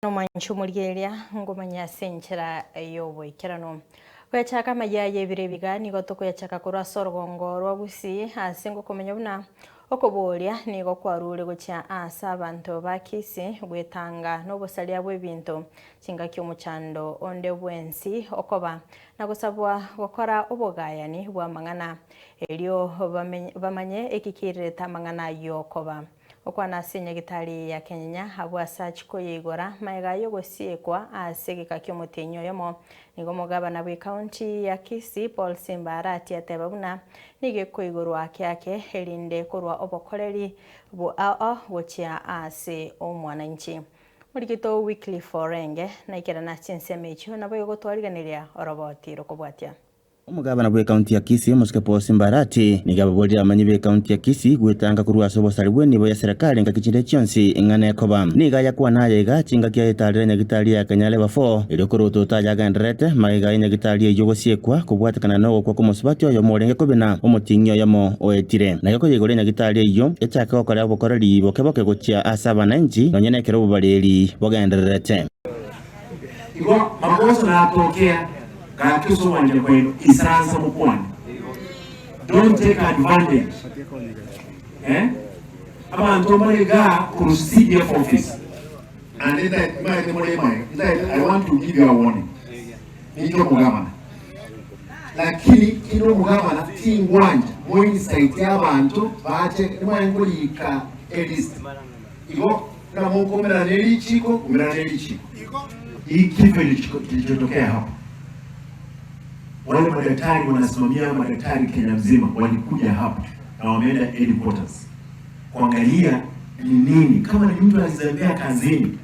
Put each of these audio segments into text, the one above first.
Nomwanche omorigereria ngomanye ase enchera y'oboikeranu. Goyachaka amayia y'ebiro ebiga nigo tokoyachaka korwa ase orogongo rwa Gusii ase ngokomenya buna okoboria nigo kwarure gochia ase abanto ba Kisii gwetanga nobosaria bw'ebinto chingaki omochando onde bwensi okoba na gosabwa gokora obogayani bw'amang'ana erio bamanye eki kirirete amang'ana ayio okoba. Okwana ase enyagitari ya Kenyenya abwo ase achia koyeigora magega y'ogosiekwa ase egeka ki'omotienyi oyomo. Nigo omogabana bw'ecounty ya Kisii Paul Simba Arati ateba buna nigo ekoigorwa ake ake erinde korwa obokoreri bwao gochia ase omwananchi. Morigito Wycliffe Orenge naikerana chinsemo echio naboigo gotwarigeneria oroboti rokobwatia. Omogabana bw'ekaunti ya Kisii, Omosike Paul Simbarati, nigo ababorire abamanyi b'ekaunti ya Kisii gwetanga korwa ase obosari bw'enibo ya serekari engaki chinde chionsi ing'ana ekoba. Nigo ayakwana aya iga chingaki ayetarire nyagitari ya Kenya Level 4 erio korwa ototo aya agendererete magega y'enyagitari eyio gosiekwa kobwatekana nogokwa kw'omosubati oyomo orenge kobina omoting'i oyomo oetire. Naki koyeigora enyagitari eyio echake gokora obokoreri boke boke gochia ase abananchi nonya nekero obobareri bogendererete. Igo magoso natokea gaki ase ogwancha kwaino isaransa mokwane. Don't take advantage eh? Abanto mbare igaa korwa CDF office and ntaete more emaega ntaete I want to give you a warning. Ninche omogabana lakini kinde omogabana tingwancha moincite abanto bache nimanye nkorika elist igo Buna mokomerana ne richiiko, komerana ne richiiko. Hii kifo kilichotokea hapa, wale madaktari wanasimamia madaktari Kenya mzima walikuja hapa na wameenda headquarters kuangalia ni nini. Kama ni mtu alizembea kazini,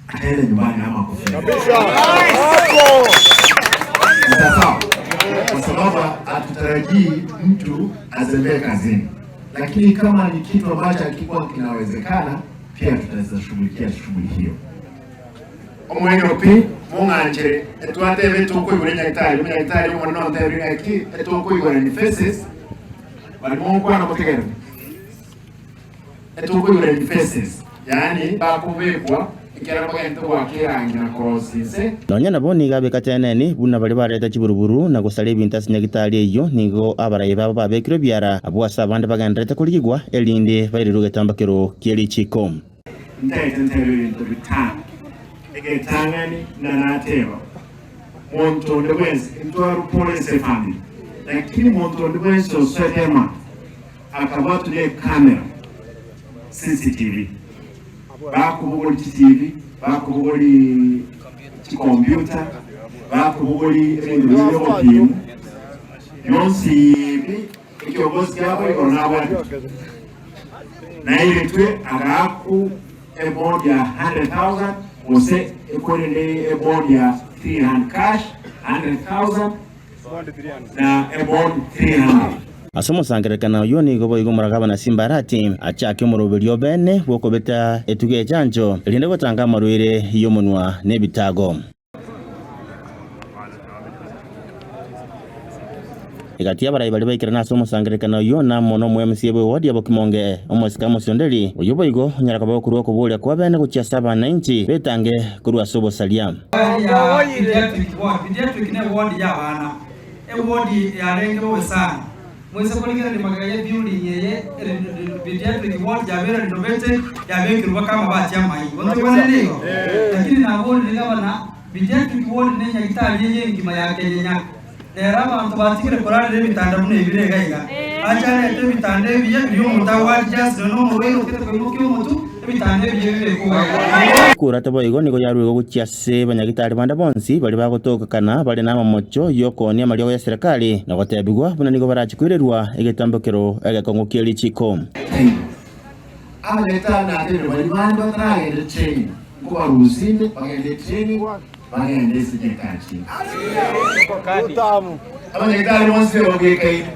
ataenda nyumbani ama kufia. Sawa, kwa sababu hatutarajii mtu azembee kazini lakini kama ni kitu ambacho hakikuwa kinawezekana, pia tutaweza shughulikia shughuli hiyo. Omoerio pi, mong'anchere, etwatebe tokoigora enyagitari, omonyagitari omonene ontebire ng'aki etokoigora in phases, bari monkwana motegerere, etokoigora in phases, yaani bakobekwa Ekero bagente goaka erangi na korosia inse. Nonya nabo nigo abeka teneni buna baria bareta chiburuburu na gosaria ebinto ase nyagitari eyio, nigo abarai babo babekirwe ebiara, abwo ase abande bagendererete korigigwa, erinde bairerwe egetambakero kie richiiko. Ntaete ntebe ebinto bitano, egetang'ani ng'a nateba, Monto onde bwensi, intwarwe pole ase efamiri, lakini monto onde bwensi osoete emaka akabwatwa ne ecamera, CCTV. Bakobogori chitibi, bakobogori chikompiuta, bakobogori ebinto biria bi'obopimu, bionsi bi ekiongozi kiabo igoro nabwatete. Nairetwe agaakwa ebond ya 100,000 gose ekwerende ebond ya 300 cash 100,000 na ebond 300. Ase omosangererekano oyio nigo boigo omoragabana Simbarati achake omoroberio o bene bw'okobeta etugo y'echancho, erinde gotanga amarwaire y'omonwa na ebitago. Egati y'abarai baria baikerana ase omosangererekano oyio namo nomo-MCA bw'ewodi ya Bokimonge, omosike Amos Onderi, oyio boigo onyara koba okorua okoboria kwa bene gochia ase abananchi betange korwa ase obosaria. Ya pediatric ward. Pediatric ne ward ya abana. Eward yarenge bobe sana. Moise korigereria magega ye building eye pediatric ward yabeire renovated yabekirwe mpaka amabati amayia. Bono toigwanere nigo? Lakini naborire gavana pediatric ward ne nyagitari eye engima ya Kenyenya. Rero abanto batigire korarera ebitanda buna ebire iga iga. Ache arete ebitanda ebiya biria omonto agoadjust nonya nomorwaire otagete koimokia omotwe, ebitanda ebiya bibekwe iga iga. Ekura taboigo nigo yaruegwe gochia ase banyagitari bande bonsi baria bagotokekana bare namamocho y'okoonia amariogo ya serikali na gotebigwa buna nigo barache koirerwa egetambokero egekong'u kie richiko. Taibo. Abanyagitari natebire baria bande bataragenda training nkobarusia inde bagende training bagende ase nyagetari chinde. Abanyagitari bonsi tebabwekaine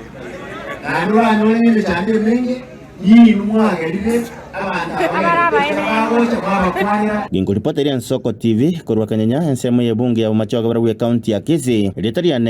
naende oranyore ng'a emechando emenge ninwe mwagerire abanto aba bagendete bagocha mwabakwanera. Ginkoripotera Ensoko TV korwa Kenyenya, ensemo y'ebunge ya Bomachoge barabwo ekaunti ya Kisii, erieta riane.